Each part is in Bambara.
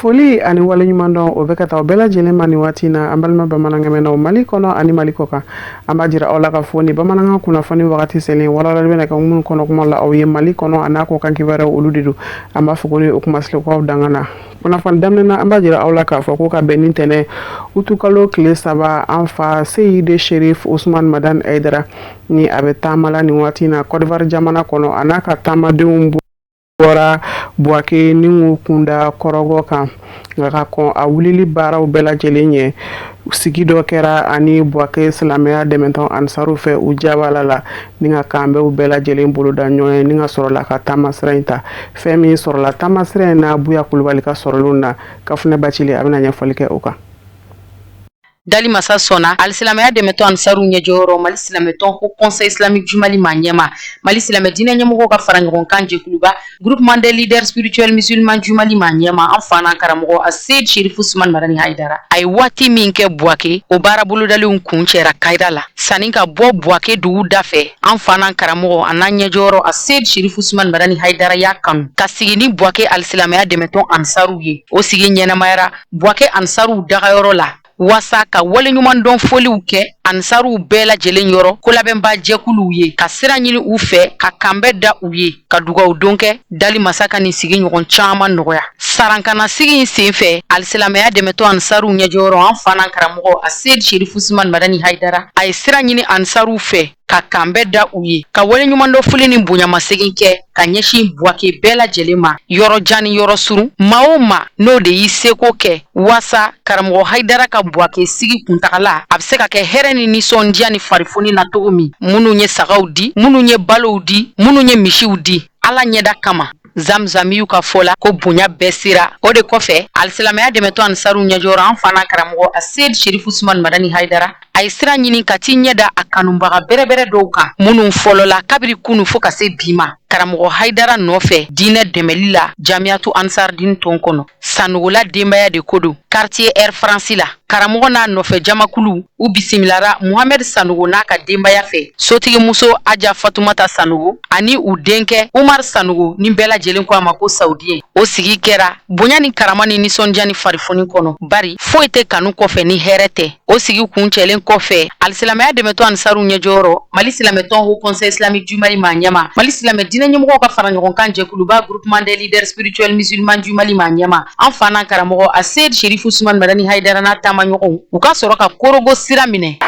Foli ani waleɲumandɔn o bɛ ka taa bɛɛ lajɛlen ma nin waati na, an balima bamanankanmɛnnaw Mali kɔnɔ ani Mali kɔ kan. An b'a jira aw la ka fɔ ni bamanankan kunnafoni wagati selen, walawalali bɛna kɛ minnu kɔnɔ kuma la aw ye Mali kɔnɔ a n'a kɔ kan kibaruyaw, olu de don. An b'a fɔ ko ni o kuma silikaw danga na, kunnafoni daminɛ na, an b'a jira aw la k'a fɔ ko ka bɛn ni tɛnɛ utukalo tile 3, an fa Seyidi Sherif Usman Madani Hayidara ni a bɛ taama la nin waati na Côte d'Ivoire jamana kɔnɔ, a n'a ka taamadenw bɔra Buwake ni k'u kunda Kɔrɔgɔ kan. Nka ka kɔn a wulili baaraw bɛɛ lajɛlen ɲɛ, sigi dɔ kɛra ani Buwake silamɛya dɛmɛtɔn Ansaru fɛ u jabala la, ni ka kanbɛnw bɛɛ lajɛlen boloda ɲɔgɔn ye, ni ka sɔrɔla ka taama sira in ta. Fɛn min sɔrɔla taama sira in na, Buya Kulubali ka sɔrɔlenw na, Kafunɛ Bacili a bɛna ɲɛfɔli kɛ o kan. Dali masa sɔnna, alisilamɛya dɛmɛtɔn Ansaru ɲɛjɔyɔrɔ, Mali silamɛtɔn Haut Conseil islamique du Mali maa ɲɛma, Mali silamɛ diinɛ ɲɛmɔgɔw ka fara ɲɔgɔn kan jɛkuluba Groupement des leaders spirituels musulmans du Mali maa ɲɛma, an fa n'an karamɔgɔ Aseyid Sherifu Usman Madani Hayidara, a ye waati min kɛ Buwake, o baara bolodalenw kuncɛra kayida la. Sanni ka bɔ Buwake dugu da fɛ, an fa n'an karamɔgɔ a n'an ɲɛjɔyɔrɔ Aseyid Sherifu Usman Madani Hayidara y'a kanu ka sigi ni Buwake alisilamɛya dɛmɛtɔn Ansaru ye. O sigi ɲɛnamayara Buwake Ansaruw dagayɔrɔ la, waasa ka waleɲumandɔn foliw kɛ Ansaruw bɛɛ lajɛlen yɔrɔ kolabɛnba jɛkuluw ye, ka sira ɲini u fɛ, ka kanbɛn da u ye, ka dugaw don kɛ. Dali masa ka nin sigi ɲɔgɔn caman nɔgɔya. Sarankana sigi in senfɛ, alisilamɛya dɛmɛtɔn Ansaruw ɲɛjɔyɔrɔ, an fa n'an karamɔgɔ Aseyid Sherifu Usman Madani Hayidara, a ye sira ɲini Ansaruw fɛ, ka kanbɛn da u ye, ka waleɲumandɔn foli ni bonyamasegin kɛ ka ɲɛsin Buwake bɛɛ lajɛlen ma, yɔrɔ jan ni yɔrɔ surun, maa o maa n'o de y'i seko kɛ waasa karamɔgɔ Hayidara ka Buwake sigi kuntagala a bɛ se ka kɛ hɛrɛ ni nisɔndiya ni farifoni na cogo min. Minnu ye sagaw di, minnu ye balow di, minnu ye misiw di Ala ɲɛda kama, Zamzamiyu ka fɔ la ko bonya bɛɛ sera o de kɔfɛ. Alisilamɛya dɛmɛtɔn Ansaru ɲɛjɔyɔrɔ, an fa n'an karamɔgɔ Aseyid Sherifu Usman Madani Hayidara, a ye sira ɲini ka t'i ɲɛ da a kanubaga bɛrɛbɛrɛ dɔw kan, minnu fɔlɔla kabiri kunu fo ka se bi ma karamɔgɔ Hayidara nɔfɛ diinɛ dɛmɛli la Jamiyatu Ansardini tɔn kɔnɔ. Sanogola denbaya de ko don, quartier Air France la. Karamɔgɔ n'a nɔfɛ jamakulu, u bisimilara Muhamɛd Sanogo n'a ka denbaya fɛ, sotigimuso Aja Fatumata Sanogo ani u denkɛ Umar Sanogo, ni bɛɛ lajɛlen ko a ma ko Saoudien. O sigi kɛra bonya ni karama ni nisɔndiya ni farifoni kɔnɔ, bari foyi tɛ kanu kɔfɛ ni hɛrɛ tɛ. O sigi kuncɛlen kɔfɛ, alisilamɛya dɛmɛtɔn Ansaru ɲɛjɔyɔrɔ, Mali silamɛtɔn Haut Conseil islamique du Mali maa ɲɛma, Mali silamɛ diinɛ ɲɛmɔgɔw ka fara ɲɔgɔn kan jɛkuluba Groupement des leaders spirituels musulmans du Mali maa ɲɛma, an fa n'an karamɔgɔ Aseyid Sherifu Usman Madani Hayidara n'a taamaɲɔgɔnw, u ka sɔrɔ ka Korogo sira minɛ.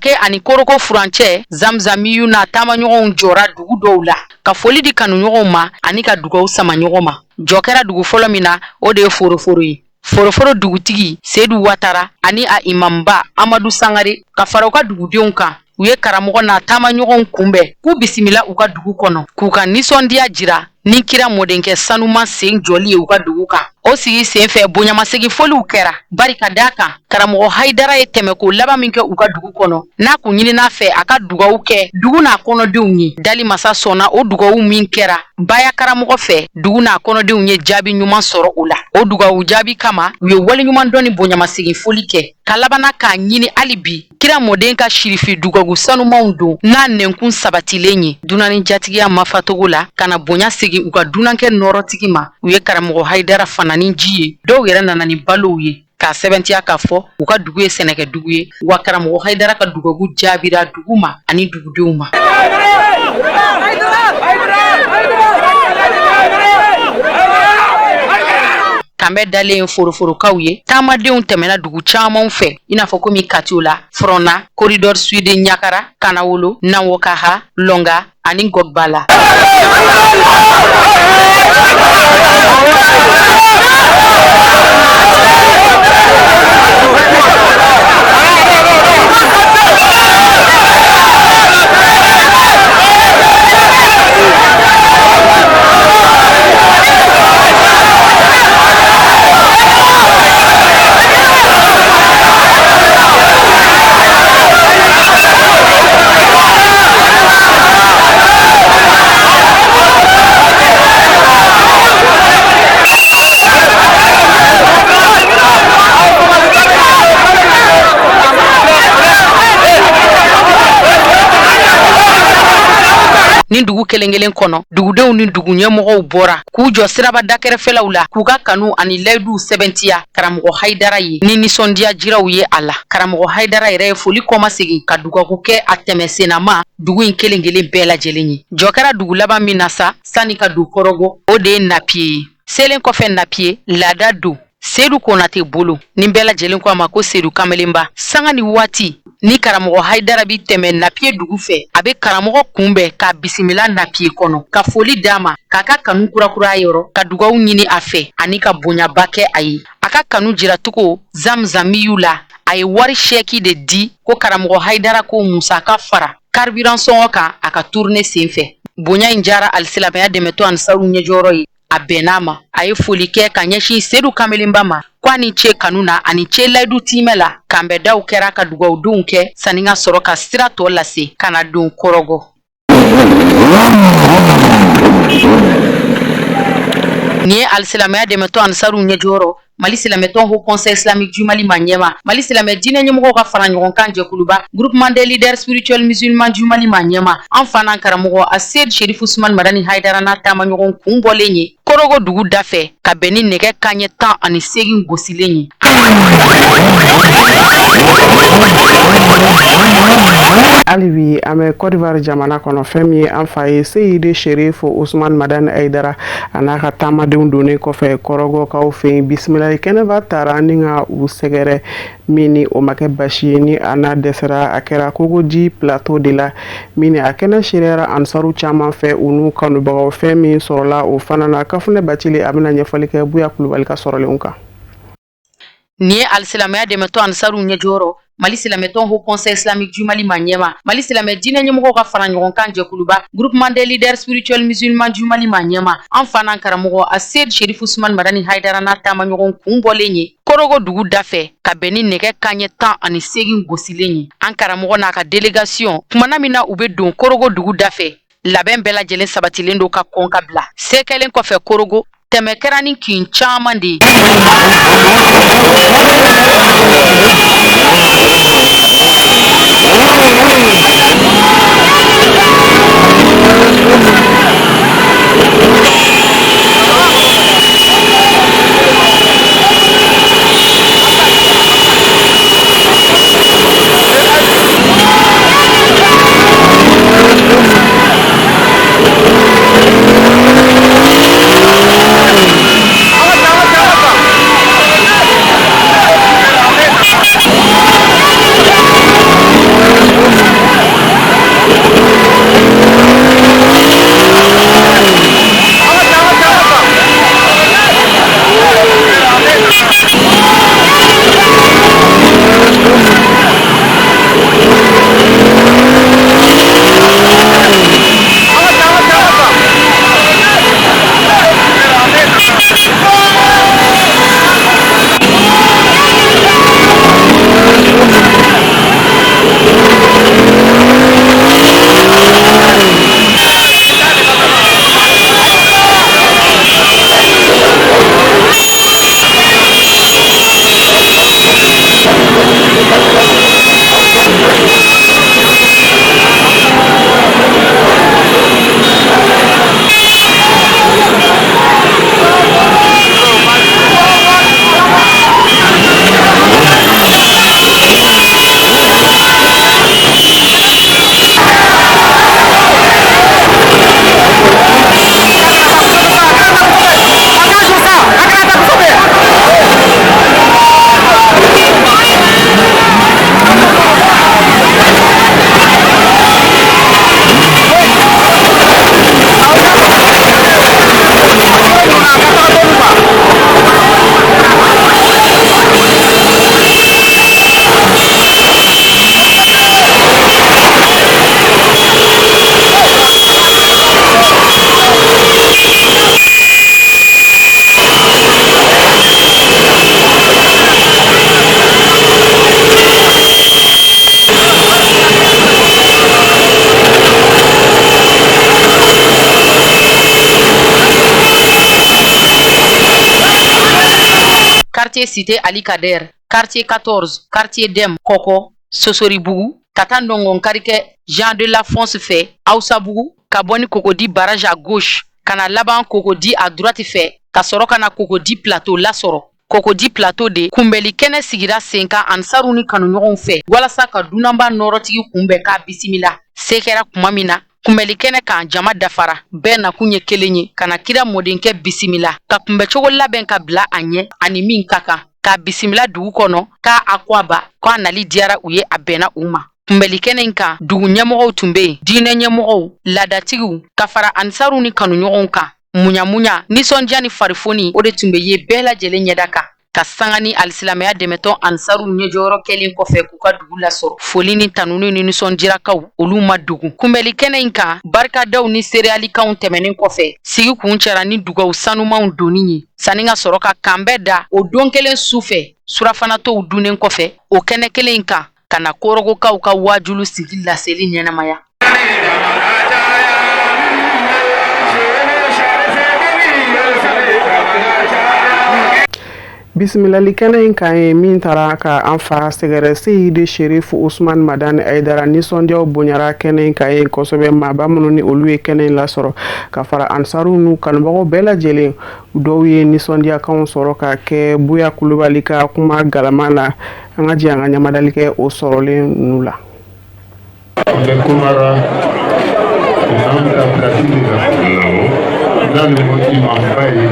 Buwake ani Korhogo furancɛ, Zamzamiyu n'a taamaɲɔgɔnw jɔra dugu dɔw la ka foli di kanuɲɔgɔnw ma ani ka dugaw sama ɲɔgɔn ma. Jɔ kɛra dugu fɔlɔ min na, o de ye Foroforo ye. Foroforo dugutigi Sedu Watara ani a imamba Amadu Sangare, ka fara u ka dugudenw kan, u ye karamɔgɔ n'a taamaɲɔgɔnw kunbɛn, k'u bisimila u ka dugu kɔnɔ, k'u ka nisɔndiya jira ni kira mɔdenkɛ sanuman sen jɔli ye u ka dugu kan. O sigi senfɛ, bonyamasegin foliw kɛra, bari ka d'a kan karamɔgɔ Hayidara ye tɛmɛko laban min kɛ u ka dugu kɔnɔ, n'a kun ɲinin'a fɛ a ka dugawu kɛ dugu n'a kɔnɔdenw ye. Dali masa sɔnna o dugawu min kɛra baya karamɔgɔ fɛ, dugu n'a kɔnɔdenw ye jaabi ɲuman sɔrɔ o la. O dugawu jaabi kama, u ye waleɲumandɔn ni bonyamasegin foli kɛ, ka labanna k'a ɲini hali bi kira mɔden ka sirifi dugawu sanumanw don n'a nɛnkun sabatilen ye dunan ni jatigiya mafatogo la, ka na bonya segin u ka dunankɛ nɔɔrɔtigi ma. U ye karamɔgɔ Hayidara fana ni ji ye, dɔw yɛrɛ nana ni balow ye, k'a sɛbɛntiya k'a fɔ u ka dugu ye sɛnɛkɛ dugu ye, wa karamɔgɔ Hayidara ka dugawu jaabira dugu ma ani dugudenw ma. Kanbɛ dalen foroforokaw ye, taamadenw tɛmɛna dugu camanw fɛ, i n'a fɔ komi Katiola, Furɔna, Corridor Sud, Ɲakara, Kanawolo, Nanwokaha, Lɔnga ani Gɔgbala. Ni dugu kelen kelen kɔnɔ, dugudenw ni dugu ɲɛmɔgɔw bɔra k'u jɔ siraba dakɛrɛfɛlaw la k'u ka kanu ani layiduw sɛbɛntiya karamɔgɔ Hayidara ye ni nisɔndiya jiraw ye a la. Karamɔgɔ Hayidara yɛrɛ ye foli kɔmasegin ka dugawu kɛ a tɛmɛsennama dugu in kelen kelen bɛɛ lajɛlen ye. Jɔ kɛra dugu laban min na sa sanni ka don Kɔrɔgɔ, o de ye Napiye ye. Selen kɔfɛ Napiye, laada don Sedu Konate bolo ni bɛɛ lajɛlen ko a ma ko Sedu Kamalenba, sanga ni waati ni karamɔgɔ Hayidara bi tɛmɛ Napiye dugu fɛ, a bɛ karamɔgɔ kunbɛn k'a bisimila Napiye kɔnɔ, ka foli d'a ma, k'a ka kanu kurakura yɔrɔ, ka dugaw ɲini a fɛ ani ka bonyaba kɛ a ye. A ka kanu jiracogo zamzamiyu la, a ye wari sɛki de di ko karamɔgɔ Hayidara k'o musaka fara carburant sɔngɔ kan a ka tournée senfɛ. Bonya in diyara alisilamɛya dɛmɛtɔn Ansaru ɲɛjɔyɔrɔ ye. A bɛnn'a ma, a ye foli kɛ ka ɲɛsin Sedu Kamalenba ma ko a ni ce kanu na ani ce layidu tiimɛ la. Kanbɛdaw kɛra ka dugawudonw kɛ sanni ka sɔrɔ ka sira tɔ lase ka na don Kɔrɔgɔ. Nin ye alisilamɛya dɛmɛtɔn Ansaru ɲɛjɔyɔrɔ Mali silamɛtɔn Haut Conseil Islamique du Mali maa ɲɛmaa, Mali silamɛ diinɛ ɲɛmɔgɔw ka fara ɲɔgɔn kan jɛkuluba Groupement des leaders spirituels musulmans du Mali maa ɲɛmaa, an fa n'an karamɔgɔ Aseyid Serifu Usumani Madani Hayidara n'a taamaɲɔgɔn kun bɔlen ye Korogo dugu da fɛ ka bɛn ni nɛgɛ kanɲɛ 18 gosilen ye. Hali bi an bɛ Côte d'Ivoire jamana kɔnɔ, fɛn min ye an fa ye Seyidi Serifu Usumani Madani Hayidara a n'a ka taamadenw donnen kɔfɛ Kɔrɔgɔkaw fɛ yen, bisimilali kɛnɛba taara ni ka u sɛgɛrɛ min ni o ma kɛ basi ye ni a n'a dɛsɛra. A kɛra Cocody Plateau de la min a kɛnɛ seereyara ansaru caman fɛ, u n'u kanubagaw. Fɛn min sɔrɔla o fana na, Kafunɛ Bacili a bɛna ɲɛfɔli kɛ Buya Kulubali ka sɔrɔlenw kan. Nin ye alisilamɛya dɛmɛtɔn Ansaru ɲɛjɔyɔrɔ Mali silamɛtɔn Haut Conseil Islamique du Mali maa ɲɛmaa, Mali silamɛ diinɛ ɲɛmɔgɔw ka fara ɲɔgɔn kan jɛkuluba Groupement des leaders spirituels musulmans du Mali maa ɲɛmaa, an fa n'an karamɔgɔ Aseyid Serifu Usumani Madani Hayidara n'a taamaɲɔgɔn kun bɔlen ye Korogo dugu da fɛ ka bɛn ni nɛgɛ kanɲɛ 18 gosilen ye. An karamɔgɔ n'a ka délégation kumana min na u bɛ don Korogo dugu da fɛ, labɛn bɛɛ lajɛlen sabatilen don ka kɔn ka bila. Se kɛlen kɔfɛ Korogo, tɛmɛ kɛra ni kin caman de ye. Quartier Cité Ali Kader, quartier 14, quartier Dem, Koko, Sosoribugu. Ka taa nɔngɔnkari kɛ Jean de la Fonce fɛ Awsabugu, ka bɔ ni Cocody barrage à gauche, ka na laban Cocody à droite fɛ, ka sɔrɔ ka na Cocody plateau lasɔrɔ. Cocody plateau de kunbɛli kɛnɛ sigira sen kan ansaru ni kanuɲɔgɔnw fɛ walasa ka dunanba nɔrɔtigi kunbɛn k'a bisimila. Se kɛra tuma min na kunbɛli kɛnɛ kan, jama dafara, bɛɛ nakun ye kelen ye, ka na kira mɔdenkɛ bisimila, ka kunbɛcogo labɛn ka bila a ɲɛ ani min ka kan, k'a bisimila dugu kɔnɔ, k'a akwaba, k'a nali diyara u ye, a bɛnna u ma. Kunbɛli kɛnɛ in kan, dugu ɲɛmɔgɔw tun bɛ yen, diinɛ ɲɛmɔgɔw, laadatigiw, ka fara ansaru ni kanuɲɔgɔnw kan. Muɲamuɲa, nisɔndiya ni farifoni, o de tun bɛ ye bɛɛ lajɛlen ɲɛda kan. Ka sanga ni alisilamɛya dɛmɛtɔn ansaru ɲɛjɔyɔrɔ kɛlen kɔfɛ k'u ka dugu lasɔrɔ, foli ni tanuni ni nisɔndirakaw, olu ma dogo kunbɛli kɛnɛ in kan. Barikadaw ni seereyalikanw tɛmɛnen kɔfɛ, sigi kuncɛra ni dugaw sanumanw donni ye, sanni ka sɔrɔ ka kanbɛn da o don kelen su fɛ, surafanatow dunnen kɔfɛ o kɛnɛ kelen in kan, ka na korogokaw ka waajulu sigi laseli ɲɛnamaya. Bisimilali kɛnɛ in kan ye min taara ka an fa sɛgɛrɛ, Seyidi Sherifu Usman Madani Ayidara, nisɔndiyaw bonyara kɛnɛ in kan ye kosɛbɛ. Maaba minnu ni olu ye kɛnɛ in lasɔrɔ, ka fara ansaru n'u kanubagaw bɛɛ lajɛlen, dɔw ye nisɔndiyakanw sɔrɔ ka kɛ Buya Kulubali ka kuma galama la. An ka jɛ an ka ɲamadali kɛ o sɔrɔlen ninnu la. An bɛ kumara imam ka place de la, n'ale ko imamba ye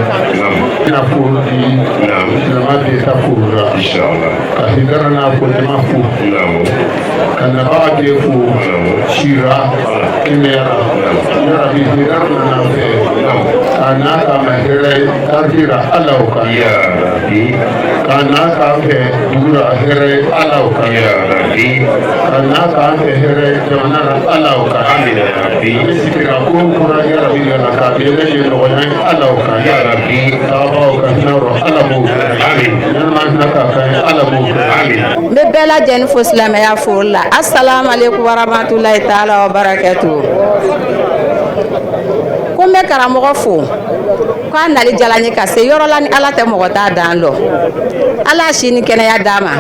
ina foro di silama bɛ ta foro la, ka hidara n'a fo jama fo, ka nabaga bɛɛ fo, sira kɛnɛyara yarabi. Hidara nana fɛ ka n'a ka ma hɛrɛ tarira, Ala o kan, ka n'a k'an fɛ dugu la hɛrɛ, Ala o kan, ka n'a k'an fɛ hɛrɛ jamana la, Ala o kan. An bɛ sigira ko kura yarabi la k'a bɛɛ lajɛlen nɔgɔya ye, Ala o kan. Taabagaw ka hinɛ rɔ, Ala b'o kɛ. Ɲɛnama hinɛ k'a kan ye, Ala b'o kɛ. N bɛ bɛɛ lajɛlen fo silamɛya foli la. Asalaamaaleykum warahmatulahi taala wa barakatu. Ko n bɛ karamɔgɔ fo k'a nali diyara n ye ka se yɔrɔ la ni Ala tɛ mɔgɔ t'a dan dɔn. Ala si ni kɛnɛya d'a ma,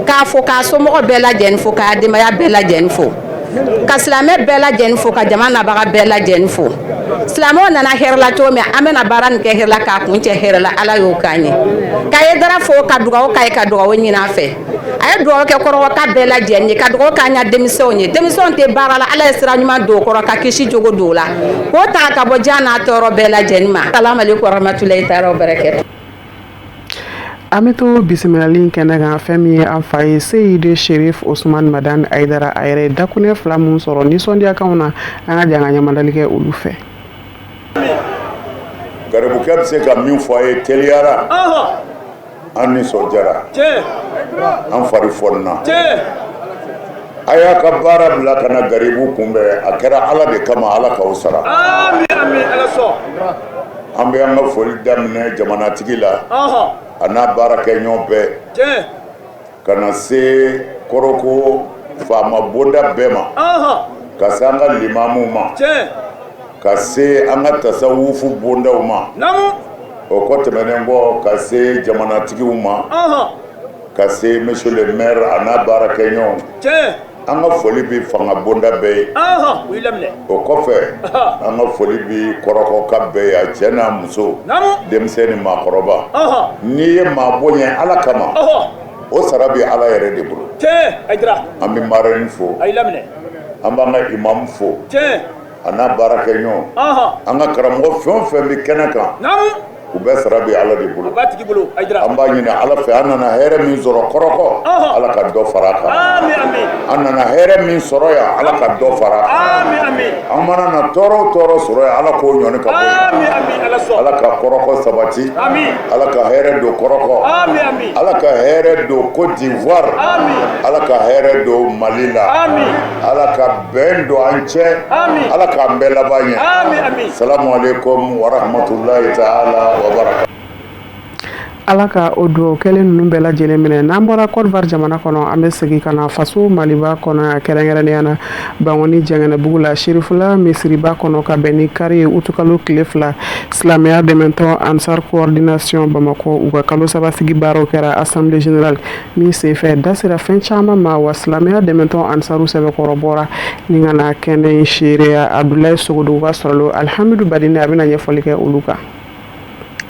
k'a fo, k'a somɔgɔ bɛɛ lajɛlen fo, k'a denbaya bɛɛ lajɛlen fo, ka silamɛ bɛɛ lajɛlen fo, ka jama nabaga bɛɛ lajɛlen fo. Silamɛw nana hɛrɛ la cogo min, an bɛna baara nin kɛ hɛrɛ la k'a kuncɛ hɛrɛ la, Ala y'o k'an ye. Ka Hayidara fo, ka dugawu k'a ye, ka dugawu ɲini a fɛ. A ye dugawu kɛ kɔrɔgɔka bɛɛ lajɛlen ye, ka dugawu k'an ka denmisɛnw ye. Denmisɛnw tɛ baara la, Ala ye sira ɲuman don o kɔrɔ, ka kisi jogo don o la, k'o ta ka bɔ diɲɛ n'a tɔɔrɔ bɛɛ lajɛlen ma. Salamu aleykum warahmatulahi taala wa barakatu. An bɛ to bisimilali kɛnɛ kan. Fɛn min ye an fa ye, Seyidi Sherif Osman Madani Ayidara, a yɛrɛ ye dakunɛ fila min sɔrɔ nisɔndiyakanw na, an ka jɛ an ka ɲamadali kɛ olu fɛ. Garibukɛ bɛ se ka min fɔ a ye teliyara, an nisɔndiyara, an fari fɔnna. A y'a ka baara bila ka na garibu kunbɛn, a kɛra Ala de kama, Ala k'aw sara. An bɛ an ka foli daminɛ jamanatigi la, a n'a baarakɛɲɔgɔn bɛɛ, ka na se Kɔrɔko faama bonda bɛɛ ma, ka se an ka limamuw ma, ka se an ka tasawufu bondaw ma. O kɔ tɛmɛnen kɔ, ka se jamanatigiw ma, ka se monsieur le maire a n'a baarakɛɲɔgɔnw. An ka foli bɛ fanga bonda bɛɛ ye. O kɔfɛ, an ka foli bɛ kɔrɔkɔka bɛɛ ye, a cɛ n'a muso, denmisɛn ni maakɔrɔba. N'i ye maa bonya Ala kama, o sara bɛ Ala yɛrɛ de bolo. An bɛ marraine fo, an b'an ka imamu fo a n'a baarakɛɲɔgɔn, an ka karamɔgɔ fɛn o fɛn bɛ kɛnɛ kan, u bɛɛ sara bɛ Ala de bolo. An b'a ɲini Ala fɛ, an nana hɛrɛ min sɔrɔ Kɔrɔkɔ, Ala ka dɔ fara a kan. An nana hɛrɛ min sɔrɔ yan, Ala ka dɔ fara a kan. An mana na tɔɔrɔ o tɔɔrɔ sɔrɔ yan, Ala k'o ɲɔni ka bɔ yen. Ala ka Kɔrɔkɔ sabati, Ala ka hɛrɛ don Kɔrɔkɔ, Ala ka hɛrɛ don Côte d'Ivoire, Ala ka hɛrɛ don Mali la, Ala ka bɛn don an cɛ, Ala k'an bɛɛ laban ɲɛ. Salamu aleykum wa rahmatulahi taala wa barakatu. Ala ka o dugawu kɛlen ninnu bɛɛ lajɛlen minɛ. N'an bɔra Côte d'Ivoire jamana kɔnɔ, an bɛ segin ka na faso Maliba kɔnɔ yan, kɛrɛnkɛrɛnnenya na Bankoni Jɛngɛnɛbugu la, Sirifula misiriba kɔnɔ, ka bɛn ni kari ye, utukalo tile 2, silamɛya dɛmɛtɔn Ansar Coordination Bamakɔ, u ka kalo 3 sigi baaraw kɛra assemblée générale min senfɛ, da sera fɛn caman ma wa silamɛya dɛmɛtɔn Ansaru sɛbɛkɔrɔ bɔra ni ka na kɛnɛ in seereya. Abdoulaye Sogodogo ka sɔrɔlo Alihamidou Badine, a bɛna ɲɛfɔli kɛ olu kan.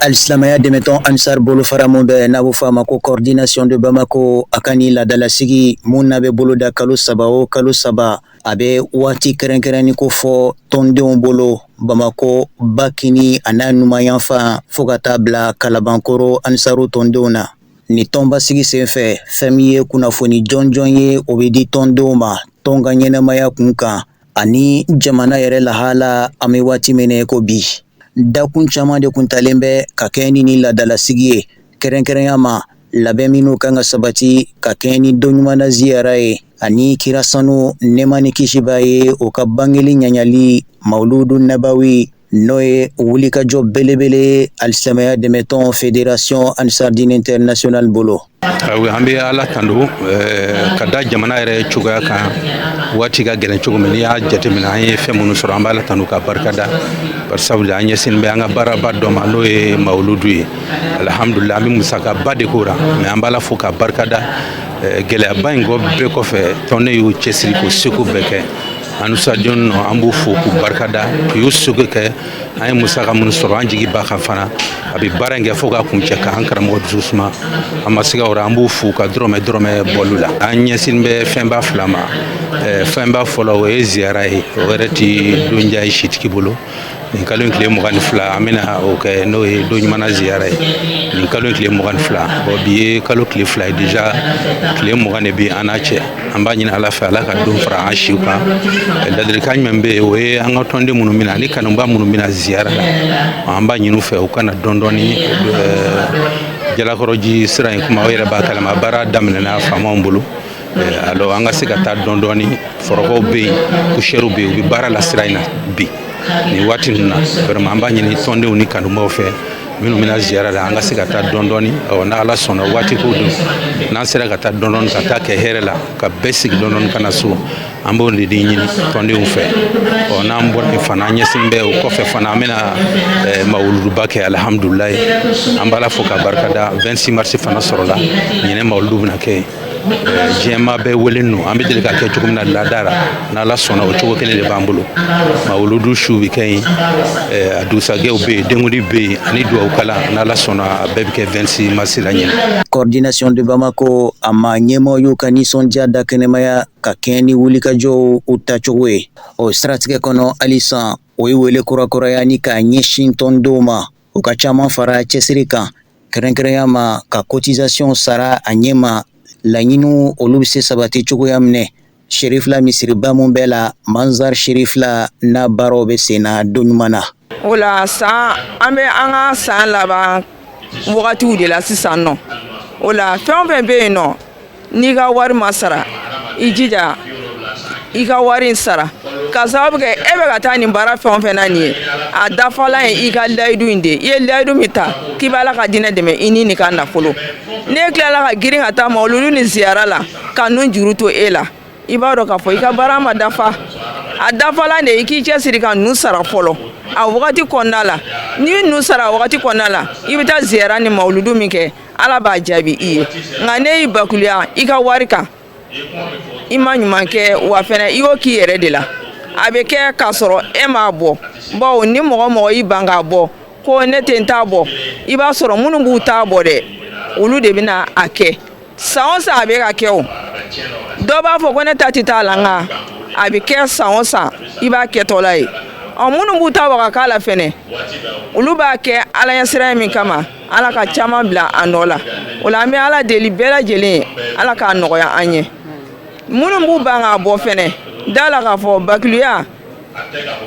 Alisilamɛya dɛmɛtɔn Ansar bolofara mun bɛ n'a bɛ fɔ a ma ko Coordination de Bamako, a ka nin laadalasigi mun n'a bɛ boloda kalo 3 o kalo 3, a bɛ waati kɛrɛnkɛrɛnni ko fɔ tɔndenw bolo Bamakɔ ba kini a n'a numanyanfan fo ka taa bila Kalabankɔrɔ Ansaru tɔndenw na. Nin tɔnbasigi senfɛ, fɛn min ye kunnafoni jɔnjɔn ye, o bɛ di tɔndenw ma tɔn ka ɲɛnamaya kun kan ani jamana yɛrɛ lahala an bɛ waati min na ko bi. Dakun caman de kun talen bɛ ka kɛɲɛ ni nin laadalasigi ye, kɛrɛnkɛrɛnya ma labɛn minnu kan ka sabati ka kɛɲɛ ni don ɲuman na ziyara ye ani kira sanu nɛɛma ni kisi b'a ye, o ka bangeli ɲaɲali mawuludu nabawi, n'o ye wulikajɔ belebele alisilamɛya dɛmɛtɔn Fédération Ansar Dine International bolo. An bɛ Ala tando ka da jamana yɛrɛ cogoya kan. Waati ka gɛlɛn cogo min, n'i y'a jateminɛ, an ye fɛn minnu sɔrɔ, an bɛ Ala tando ka barika da, bari sabula an ɲɛsin bɛ an ka baaraba dɔ ma, n'o ye mawuludu ye. Alihamudulila, an bɛ musakaba de k'o la, mais an bɛ Ala fo ka barika da. Gɛlɛyaba in kɔ bɛɛ kɔfɛ, tɔnden y'u cɛsiri k'u seko bɛɛ kɛ. Ansarudenw nɔ, an b'u fo k'u barika da, u y'u seko kɛ. An ye musaka minnu sɔrɔ, an jigi b'a kan fana, a bɛ baara in kɛ fo k'a kuncɛ, k'an karamɔgɔ dusu suma. An ma siga o la, an b'u fo ka dɔrɔmɛ dɔrɔmɛ bɔlu la. An ɲɛsin bɛ fɛnba fila ma. Fɛnba fɔlɔ, o ye ziyara ye. O yɛrɛ ti donja ye sitigi bolo. Nin kalo in tile 22, an bɛna o kɛ, n'o ye don ɲuman ziyara ye. Nin kalo in tile 22, bon, bi ye kalo tile 2 ye déjà, tile 20 de bɛ an n'a cɛ. An b'a ɲini Ala fɛ, Ala ka don fara an siw kan. Ladilikan jumɛn bɛ yen? O ye an ka tɔnden minnu bɛna ani kanuba minnu bɛna ziyara la, an b'a ɲini u fɛ u kana dɔɔni dɔɔni. Jalakɔrɔji sira in kuma, aw yɛrɛ b'a kalama, baara daminɛna faamaw bolo. Alors, an ka se ka taa dɔɔni dɔɔni. Fɔrɔkɔw bɛ yen, poussière bɛ yen, u bɛ baara la sira in na bi nin waati ninnu na. Vraiment, an b'a ɲini tɔndenw ni kanubaw fɛ minnu bɛna ziyara la, an ka se ka taa dɔɔni dɔɔni. Ɔ, n'Ala sɔnna, waati ko don, n'an sera ka taa dɔɔni dɔɔni, ka taa kɛ hɛrɛ la, ka bɛɛ sigi dɔɔni dɔɔni ka na so, an b'o de ɲini tɔndenw fɛ. Ɔ, n'an bɔra yen fana, an ɲɛsin bɛ o kɔfɛ fana, an bɛna mawuluduba kɛ. Alihamudulilayi, an b'Ala fo ka barika da. 26 mars fana sɔrɔla ɲinɛ, mawuludu bɛna kɛ yen. Diɲɛmaa bɛɛ welen don. An bɛ deli ka kɛ cogo min na laada la, n'Ala sɔnna, o cogo kelen de b'an bolo. Mawuludu su bɛ kɛ yen, a dugusajɛw bɛ yen, denkundi bɛ yen ani dugawu kalan. N'Ala sɔnna, a bɛɛ bɛ kɛ 26 mars la ɲinɛ. Coordination de Bamako a ma ɲɛmaaw y'u ka nisɔndiya da kɛnɛmaya ka kɛɲɛ ni wulikajɔw u tacogo ye. O siratigɛ kɔnɔ halisa, o ye wele kurakuraya ni k'a ɲɛsin tɔndenw ma, u ka caman fara cɛsiri kan, kɛrɛnkɛrɛnya ma ka cotisation sara a ɲɛma, laɲiniw olu bɛ se sabati cogoya minɛ. Serifila misiriba mun bɛɛ la Manzar Serifila n'a baaraw bɛ sen na don ɲuman na. O la san, an bɛ an ka san laban wagatiw de la sisan nɔ. O la, fɛn o fɛn bɛ yen nɔ, n'i ka wari ma sara, i jija i ka wari in sara, ka sababu kɛ e bɛ ka taa nin baara fɛn o fɛn na nin ye, a dafalan ye i ka layidu in de ye. I ye layidu min ta k'i bɛ Ala ka diinɛ dɛmɛ i ni n'i ka nafolo, n'e tilala ka girin ka taa mawuludu ni ziyara la ka nun juru to e la, i b'a dɔn k'a fɔ i ka baara ma dafa. A dafalan de, i k'i cɛsiri ka ninnu sara fɔlɔ a wagati kɔnɔna la. N'i ye ninnu sara a wagati kɔnɔna la, i bɛ taa ziyara ni mawuludu min kɛ, Ala b'a jaabi i ye. Nka n'e y'i bakuliya i ka wari kan, i ma ɲuman kɛ wa fɛnɛ i y'o k'i yɛrɛ de la. A bɛ kɛ k'a sɔrɔ e m'a bɔ, bawo ni mɔgɔ mɔgɔ y'i ban k'a bɔ ko ne tɛ n ta bɔ, i b'a sɔrɔ minnu b'u ta bɔ dɛ, olu de bɛna a kɛ. San o san a bɛ ka kɛ. O dɔ b'a fɔ ko ne ta tɛ taa la, nka a bɛ kɛ san o san, i b'a kɛtɔla ye. Ɔ, minnu b'u ta waga k'a la fɛnɛ, olu b'a kɛ Ala ɲɛsiran min kama, Ala ka caman bila a nɔ la. O la, an bɛ Ala deli bɛɛ lajɛlen ye, Ala k'a nɔgɔya an ye. Minnu b'u ban k'a bɔ fɛnɛ, da la k'a fɔ bakiluya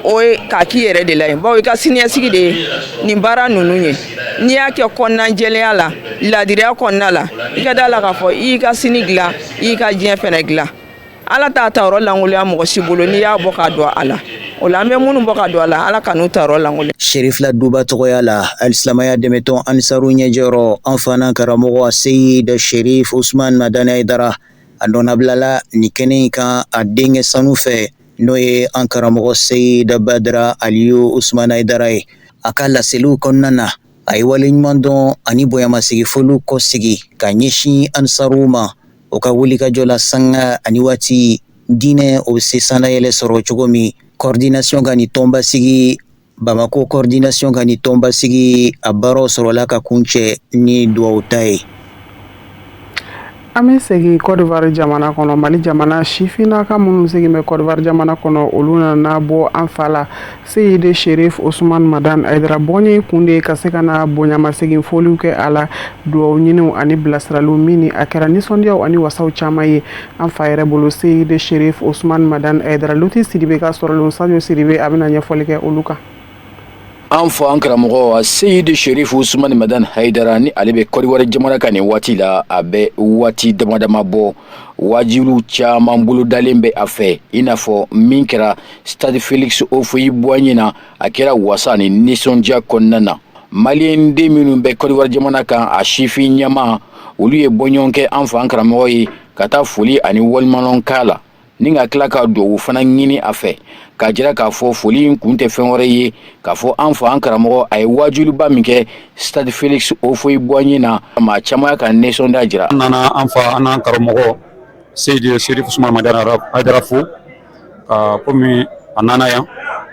o ye k'a k'i yɛrɛ de la ye, bawo i ka siniɲɛsigi de ye nin baara ninnu ye. N'i y'a kɛ kɔnɔnajɛlenya la, laadiriya kɔnɔna la, i ka da la k'a fɔ i y'i ka sini dilan, i y'i ka diɲɛ fɛnɛ dilan. Ala t'a ta yɔrɔ lankolonya mɔgɔ si bolo n'i y'a bɔ k'a don a la. O la an bɛ minnu bɔ ka don a la, Ala kan'u tayɔrɔ lankolon. Sherifila Duba tɔgɔya la, alisilamaya dɛmɛtɔn Ansaru ɲɛjɔyɔrɔ, an fana karamɔgɔ Seyid Sherif Usman Madani Hayidara, a nɔnabilala nin kɛnɛ in kan a denkɛ sanu fɛ, n'o ye an karamɔgɔ Seyid Badara Aliyu Usman Hayidara ye. A ka laseliw kɔnɔna na, a ye waleɲumandɔn ani bonyamasegin foliw kɔsegin ka ɲɛsin Ansaruw ma, o ka wulikajɔ la sanga ani waati diinɛ o bɛ se sannayɛlɛ sɔrɔ cogo min. Coordination ka nin tɔnba sigi Bamakɔ coordination ka nin tɔnba sigi, a baaraw sɔrɔla ka kuncɛ ni dugawu ta ye. An bɛ segin Côte d'Ivoire jamana kɔnɔ. Mali jamana sifinnaka minnu segin bɛ Côte d'Ivoire jamana kɔnɔ, olu nana bɔ an fa la Seyidi Sherif Usman Madan Hayidara. Bɔnye kun de ye ka se ka na bonyamasegin foliw kɛ a la, dugawu ɲiniw ani bilasiraliw min ni a kɛra nisɔndiyaw ani wasaw caman ye an fa yɛrɛ bolo Seyidi Sherif Usman Madan Hayidara. Luti Sidibe ka sɔrɔlenw, Sadio Sidibe, a bɛna ɲɛfɔli kɛ olu kan. An fa an karamɔgɔ Seyidi Sherif Usman Madan Hayidara, ni ale bɛ Kɔdiwari jamana kan nin waati la, a bɛ waati dama dama bɔ, wajuliw caman bolodalen bɛ a fɛ, i n'a fɔ min kɛra stade Félix Houphouët-Boigny na. A kɛra wasa ni nisɔndiya kɔnɔna na. Maliyɛn den minnu bɛ Kɔdiwari jamana kan, a sifin ɲɛmaa, olu ye bɔɲɔgɔn kɛ an fa an karamɔgɔ ye ka taa foli ani waleɲumandɔn k'a la, ni ka tila ka dugawu fana ɲini a fɛ, k'a jira k'a fɔ foli in kun tɛ fɛn wɛrɛ ye k'a fɔ an fa an karamɔgɔ a ye wajuliba min kɛ stade Félix Houphouët-Boigny na, maa caman y'a ka nisɔndiya jira. An nana an fa an n'an karamɔgɔ Seyidi Sherif Usman Madani Hayidara fo ka komi a nana yan.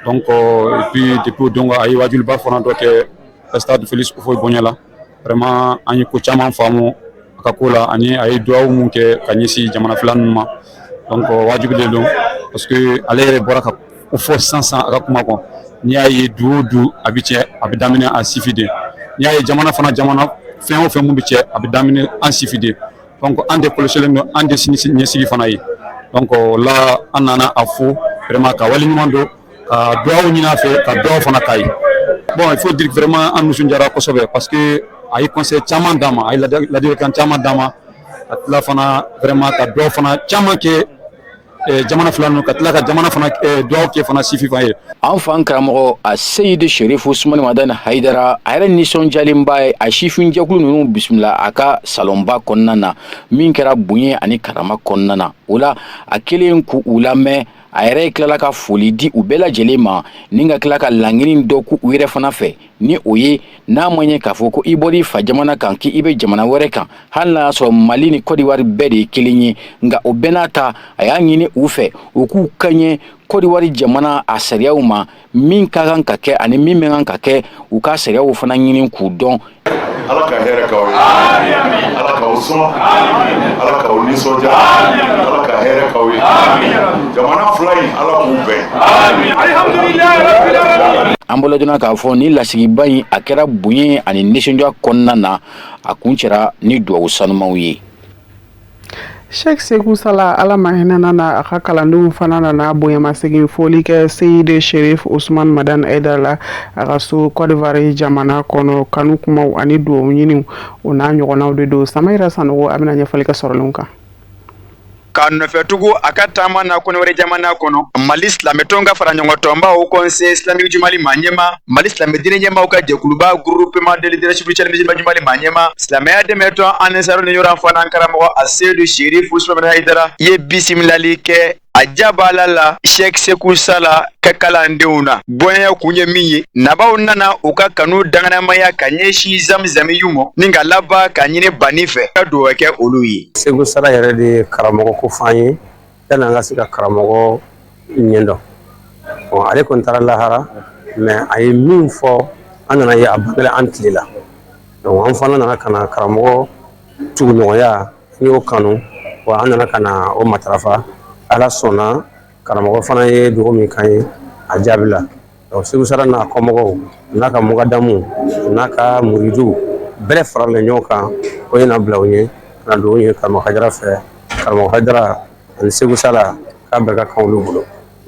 Donc et puis depuis o don, a ye wajuliba fana dɔ kɛ stade Félix Houphouët-Boigny la. Vraiment, an ye ko caman faamu a ka ko la, ani a ye duwawu mun kɛ ka ɲɛsin jamana fila ninnu ma. Donc wajibi de don, parce que ale yɛrɛ bɔra ka o fɔ sisan sisan a ka kuma kɔnɔ. N'i y'a ye du o du a bɛ cɛ, a bɛ daminɛ a sifi de. N'i y'a ye jamana fana, jamana fɛn o fɛn mun bɛ cɛ, a bɛ daminɛ an sifi de. Donc an de kɔlɔsilen don, an de sini ɲɛsigi fana ye. Donc la an nana a fo vraiment ka waleɲuman dɔn, ka duwawu ɲini a fɛ, ka duwawu fana k'a ye. Bon, il faut dire vraiment an nisɔndiyara kosɛbɛ, parce que a ye conseil caman d'an ma, a ye ladilikan caman d'an ma, ka tila fana vraiment ka duwawu fana caman kɛ jamana fila ninnu, ka tila ka jamana fana duwawu kɛ fana sifi fana ye. An fa an karamɔgɔ a Seyidi Sherif Usman Madani Hayidara, a yɛrɛ nisɔndiyalenba ye a sifinjɛkulu ninnu bisimila a ka salonba kɔnɔna na, min kɛra bonya ani karama kɔnɔna na. O la, a kɛlen k'u lamɛn, a yɛrɛ tilala ka foli di u bɛɛ lajɛlen ma, ni ka tila ka laɲini dɔ k'u yɛrɛ fana fɛ, ni o ye n'a ma ɲɛ k'a fɔ ko i bɔra i fa jamana kan k'i bɛ jamana wɛrɛ kan, hali n'a y'a sɔrɔ Mali ni Kɔdiwari bɛɛ de ye kelen ye. Nka o bɛɛ n'a ta, a y'a ɲini u fɛ u k'u kaɲɛ Kɔdiwari jamana a sariyaw ma, min ka kan ka kɛ ani min man kan ka kɛ, u ka sariyaw fana ɲini k'u dɔn. Ala ka hɛrɛ k'aw ye, Ala k'aw sɔn, Ala k'aw nisɔndiya, Ala ka hɛrɛ k'aw ye. Jamana fila in, Ala k'u bɛn. An bolo joona k'a fɔ ni lasigiba in, a kɛra bonya ani nisɔndiya kɔnɔna na, a kuncɛra ni dugawu sanumaw ye. Sheikh Seku Sala, Ala ma hinɛ na, a ka kalandenw fana nana bonyamasegin foli kɛ Seyidi Sherif Usman Madan Hayidara la a ka so Côte d'Ivoire jamana kɔnɔ. Kanu kumaw ani dugawu ɲiniw, o n'a ɲɔgɔnnaw de don. Samayira Sanogo, a bɛna ɲɛfɔli kɛ sɔrɔlenw kan. Ka nɔfɛ tugu a ka taama na Kɔnɔwɛrɛ jamana kɔnɔ, Mali silamɛtɔn ka fara ɲɔgɔntɔnba Haut Conseil islamique du Mali maa ɲɛma, Mali silamɛ diinɛ ɲɛmaaw ka jɛkuluba Groupement des leaders spirituels musulmans du Mali maa ɲɛma, silamɛya dɛmɛtɔn Ansaru ni yɔrɔ fana karamɔgɔ Aseyidu Sherif Usman Hayidara ye bisimilali kɛ a jabala la Sheikh Seku Sala ka kalandenw na. Bɔnya kun ye min ye, nabaw nana u ka kanu danganamaya ka ɲɛsin zamzamiyu ma, ni ka laban ka ɲini banni fɛ ka dugawu kɛ olu ye. Seku Sala yɛrɛ de ye karamɔgɔ ko f'an ye yanni an ka se ka karamɔgɔ ɲɛdɔn. Ale kɔni taara lahara, mais a ye min fɔ, an nana ye a bangela an tile la. Donc an fana nana ka na karamɔgɔ tuguɲɔgɔnya, n y'o kanu wa, an nana ka na o matarafa. Ala sɔnna, karamɔgɔ fana ye dugawu min k'an ye, a jaabila. Donc Seku Sala n'a kɔmɔgɔw n'a ka mugadamu n'a ka muridu bɛɛ faralen ɲɔgɔn kan, o ye na bila u ye ka na dugawu ɲini karamɔgɔ Hayidara fɛ. Karamɔgɔ Hayidara ani Seku Sala k'a bɛɛ ka kan olu bolo.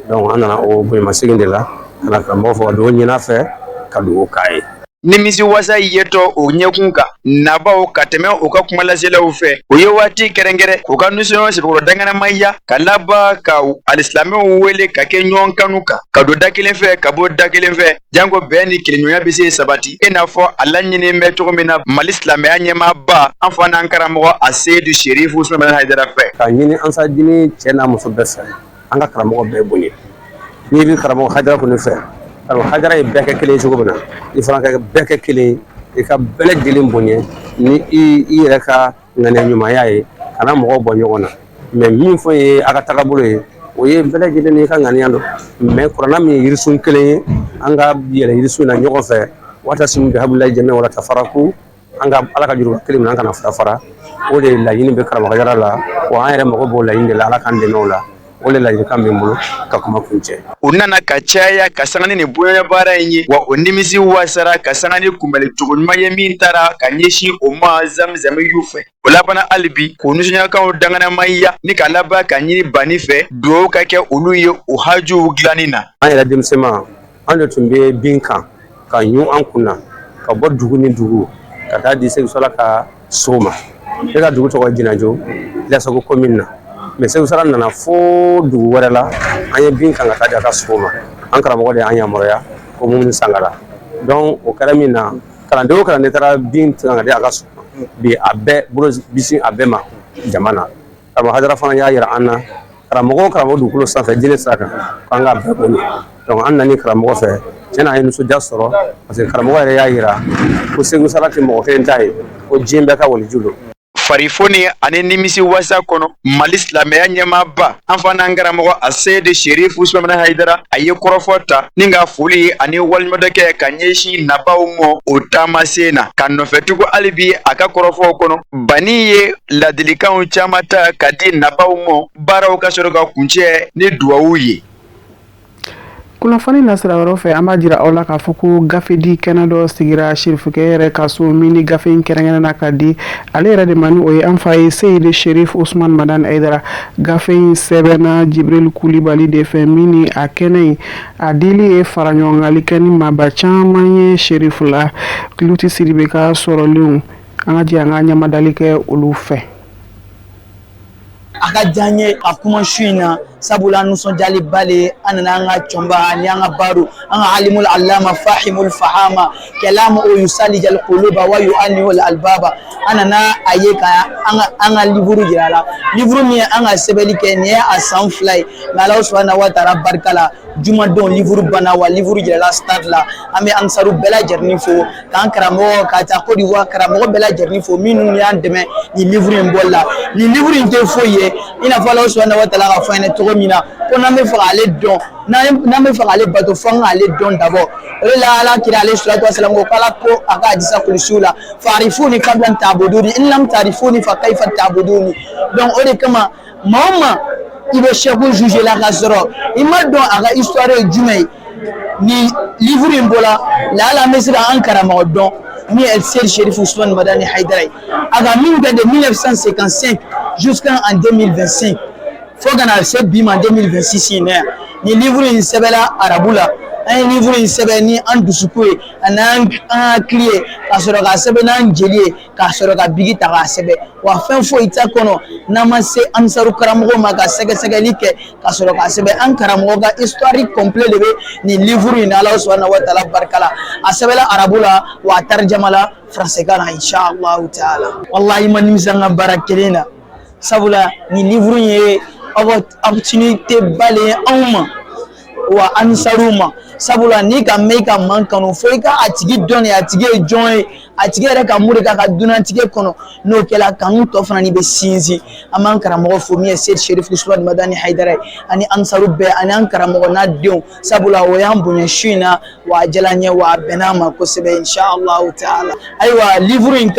Donc an nana o bonyamasegin de la ka na karamɔgɔ fo, ka dugawu ɲini a fɛ, ka dugawu k'a ye. Nimisi wasa yetɔ o ɲɛkun kan nabaw ka tɛmɛ u ka kumalaselaw fɛ, u ye waati kɛrɛnkɛrɛn k'u ka nisɔn sɛbɛkɔrɔ danganamaya, ka laban ka alisilamɛw wele ka kɛ ɲɔgɔn kanu kan, ka don da kelen fɛ, ka bɔ da kelen fɛ, janko bɛn ni kelenɲɔgɔnya bɛ se sabati i n'a fɔ a laɲini bɛ cogo min na Mali silamɛya ɲɛmaaba, an fa n'an karamɔgɔ Aseyidu Serifu Usumani Hayidara fɛ. K'a ɲini ansaridini cɛ n'a muso bɛɛ fɛ, an ka karamɔgɔ bɛɛ bonya. N'i bɛ karamɔgɔ Hayidara kɔni fɛ, karamɔgɔ Hayidara ye bɛɛ kɛ kelen ye cogo min na, i fana ka bɛɛ kɛ kelen ye, i ka bɛɛ lajɛlen bonya ni i yɛrɛ ka ŋaniya ɲumanya ye, kana mɔgɔw bɔ ɲɔgɔn na. Mais min fɔ ye a ka tagabolo ye, o ye bɛɛ lajɛlen n'i ka ŋaniya don. Mais kuranna min ye yirisun kelen ye, an ka yɛlɛ yirisun na ɲɔgɔn fɛ. Wa'tasimu bihablillahi jami'an wala tafaraku. An ka Ala ka juruba kelen minɛ, an kana fara fara. O de laɲini bɛ karamɔgɔ Hayidara la, wa an yɛrɛ mago b'o laɲini de la. Ala k'an dɛmɛ o la. O de ladilikan bɛ n bolo ka kuma kuncɛ. U nana ka caya ka sanga ni nin bonya baara in ye, wa o nimisi wasara ka sanga ni kunbɛnli cogo ɲuman ye min taara ka ɲɛsin o ma Zamzamiyu fɛ. O labanna hali bi k'u nisɔndiyakanw danganamaya ni ka laban ka ɲini banni fɛ dugawu ka kɛ olu ye u hajuw dilanni na. An yɛrɛ denmisɛnma, an de tun bɛ bin kan ka ɲun an kun na ka bɔ dugu ni dugu ka taa di Seku Sala ka so ma. Ne ka dugu tɔgɔ Jinajo, Lasago commune na. Mais Seku Sala nana fo dugu wɛrɛ la, an ye bin kan ka taa di a ka so ma. An karamɔgɔ de y'an yamaruya ko Mumini Sangara. Donc o kɛra min na, kalanden o kalanden taara bin kan ka di a ka so ma, bi a bɛɛ bolo bisin a bɛɛ ma jama na. Karamɔgɔ Hayidara fana y'a yira an na, karamɔgɔ o karamɔgɔ dugukolo sanfɛ diinɛ sira kan, k'an ka bɛɛ bonya. Donc an nana karamɔgɔ fɛ, tiɲɛ na an ye nisɔndiya sɔrɔ, parce que karamɔgɔ yɛrɛ y'a yira ko Seku Sala tɛ mɔgɔ kelen ta ye, ko diɲɛ bɛɛ ka waliju don. Farifoni ani nimisi wasa kɔnɔ, Mali silamɛya ɲɛmaaba, an fa n'an karamɔgɔ Aseyidu Serifu Usumani Hayidara, a ye kɔrɔfɔ ta ni ka foli ani waleɲumandɔn kɛ ka ɲɛsin nabaw ma o taamasen na, ka nɔfɛtugu hali bi a ka kɔrɔfɔw kɔnɔ. Banni ye ladilikanw caman ta ka di nabaw ma, baaraw ka sɔrɔ ka kuncɛ ni duwawu ye. Kunnafoni nasira wɛrɛ fɛ, an b'a jira aw la k'a fɔ ko gafe di kɛnɛ dɔ sigira sirifukɛ yɛrɛ ka so min ni gafe in kɛrɛnkɛrɛnna ka di ale yɛrɛ de ma, ni o ye an fa ye Seyidi Sherif Usman Madani Hayidara. Gafe in sɛbɛnna Jibril Kulibali de fɛ, min ni a kɛnɛ in a dili ye faraɲɔgɔngali kɛ ni maaba caman ye Sherif la. Luti Sidibe ka sɔrɔlenw, an ka jɛ an ka ɲamadali kɛ olu fɛ. A ka diya n ye ka kuma su in na, sabula nisɔndiyaliba le. An nana an ka cɔnba ani an ka baro, an ka alimul alama fahimul fahama kɛlamu o yusalijal kuluba wa yu'annihul albaba. An nana a ye ka an ka livre jira a la, livre min ye an ka sɛbɛnni kɛ nin ye a san 2 ye. Mais Ala subahana wa taala barika la, jumadon livre banna, wa livre jirala stade la. An bɛ ansaru bɛɛ lajɛlen fo, k'an karamɔgɔ ka taa Côte d'Ivoire karamɔgɔ bɛɛ lajɛlen fo minnu y'an dɛmɛ nin livre in bɔli la. Nin livre in tɛ foyi ye, i n'a fɔ Ala subahana wa taala ka fɔ an ɲɛna cogo min na ko n'an bɛ fɛ k'ale dɔn, n'an bɛ fɛ k'ale bato, fo an k'ale dɔn d'abord. O de la Ala kira alayhi salatu wasalam ko k'Ala ko a ka hadisa kulusiw la: fa'arifuni qabla an ta'buduni, in lam ta'rifuni fa kayfa ta'buduni. Donc o de kama, maa o maa i bɛ sɛku juger la k'a sɔrɔ i ma dɔn a ka histoire ye jumɛn ye, ni livre in bɔla laala an bɛ se ka an karamɔgɔ dɔn min ye Seyidi Sherif Usman Madani Hayidara ye, a ka min kɛ de 1955 jusqu'en 2025, fo ka na se bi ma 2026 in na yan. Ni livre in sɛbɛnla arabu la. An ye livre in sɛbɛn ni an dusukun ye ani an hakili ye, ka sɔrɔ k'a sɛbɛn n'an jeli ye, k'a sɔrɔ ka bigi ta k'a sɛbɛn. Wa fɛn foyi t'a kɔnɔ n'an ma se ansaru karamɔgɔ ma ka sɛgɛsɛgɛli kɛ ka sɔrɔ k'a sɛbɛn. An karamɔgɔ ka histoire complet de bɛ nin livre in na. Ala subahana wa taala barika la, a sɛbɛnla arabu la, wa a tarijama la français kan na, inshallah taala. Wallahi, ma nimisa n ka baara kelen na, sabula nin livre in ye opportunité ba le ye anw ma wa ansaru ma, sabula n'i ka mɛn i ka man kanu, fo i ka a tigi dɔn de, a tigi ye jɔn ye, a tigi yɛrɛ ka mun de k'a ka dunantigɛ kɔnɔ. N'o kɛla, kanu tɔ fana ni bɛ sinsin. An b'an karamɔgɔ fo min ye Seyidi Sherif Usman Madani Hayidara ye, ani ansaru bɛɛ, ani an karamɔgɔ n'a denw, sabula o y'an bonya su in na, wa a diyala n ye, wa a bɛn'a ma kosɛbɛ, inshallah taala. Ayiwa, livre in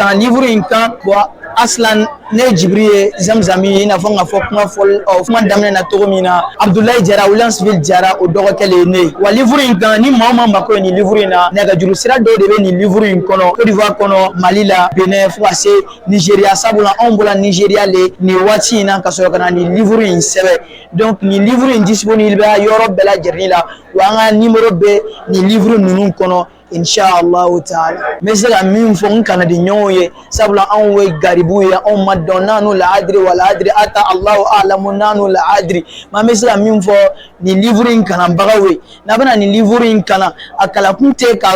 kan, bon, aslan ne ye Jibiri ye Zamzami ye, i n'a fɔ n ka fɔ kuma fɔ kuma daminɛ na cogo min na, Abudulayi Jara, Williamsville Jara, o dɔgɔkɛ le ye ne ye. Wa livre in kan, ni maa o maa mako ye nin livre in na, nɛgɛjuru sira dɔw de bɛ nin livre in kɔnɔ, Côte d'Ivoire kɔnɔ, Mali la, Benin, fo ka se Nigéria, sabula anw bɔra Nigéria le nin waati in na ka sɔrɔ ka na nin livre in sɛbɛn. Donc nin livre in disponible bɛ yɔrɔ bɛɛ lajɛlen la, wa an ka numéro bɛ nin livre ninnu kɔnɔ. Inshallah taala, n bɛ se ka min fɔ n kanadi ɲɔgɔnw ye, sabula anw ye garibuw ye, anw ma dɔn nanu la adiri wala adiri ata Allahu alamu nanu la adiri. Mais an bɛ se ka min fɔ nin livre in kalanbagaw ye, n'a bɛna nin livre in kalan, a kalakun tɛ ka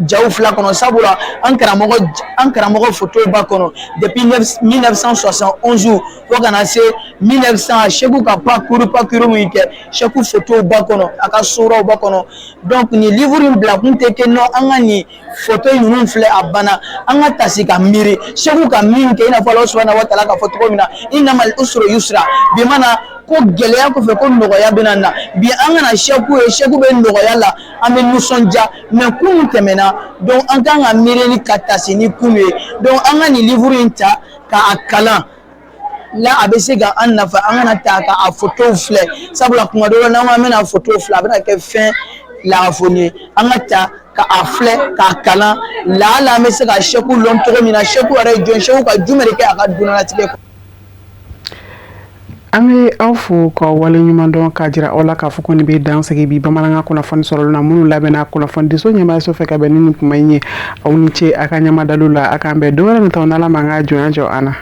jaw fila kɔnɔ, sabula an karamɔgɔ photo b'a kɔnɔ depuis 1971 fo ka na se 1900. Seku ka parcours min kɛ, Seku photo b'a kɔnɔ, a ka suraw b'a kɔnɔ. Donc nin livre in bila kun tɛ kɛ nɔ an ka nin photo ninnu filɛ, a banna. An ka tasi ka miiri Seku ka min kɛ, i n'a fɔ Ala subahana wa taala ka fɔ cogo min na, innamal usri yusra, bi mana ko gɛlɛya kɔfɛ ko nɔgɔya bɛna na. Bi an kana Seku ye, Seku bɛ nɔgɔya la, an bɛ nisɔndiya, mais kunun tɛmɛna. Donc an kan ka miiri ni ka tasi ni kun ye. Donc an ka nin livre in ta k'a kalan la, a bɛ se ka an nafa. An kana ta ka a photo filɛ, sabula kuma dɔ la, n'an ko an bɛna photo filɛ, a bɛna kɛ fɛn lagafoni ye. An ka ta ka a filɛ k'a kalan, laala an bɛ se ka Seku lɔn cogo min na, Seku yɛrɛ ye jɔn, Seku ka jumɛn de kɛ a ka diɲɛlatigɛ kɔnɔ. An bɛ aw fo ka waleɲuman dɔn, k'a jira aw la k'a fɔ ko nin bɛ dan sigi bi bamanankan kunnafoni sɔrɔli na minnu labɛnna kunnafonidiso ɲɛmaayaso fɛ ka bɛn ni nin kuma in ye. Aw ni ce a ka ɲɛmadalu la. A k'an bɛn don wɛrɛ nataw, n'Ala m'an ka jɔnya jɔ an na.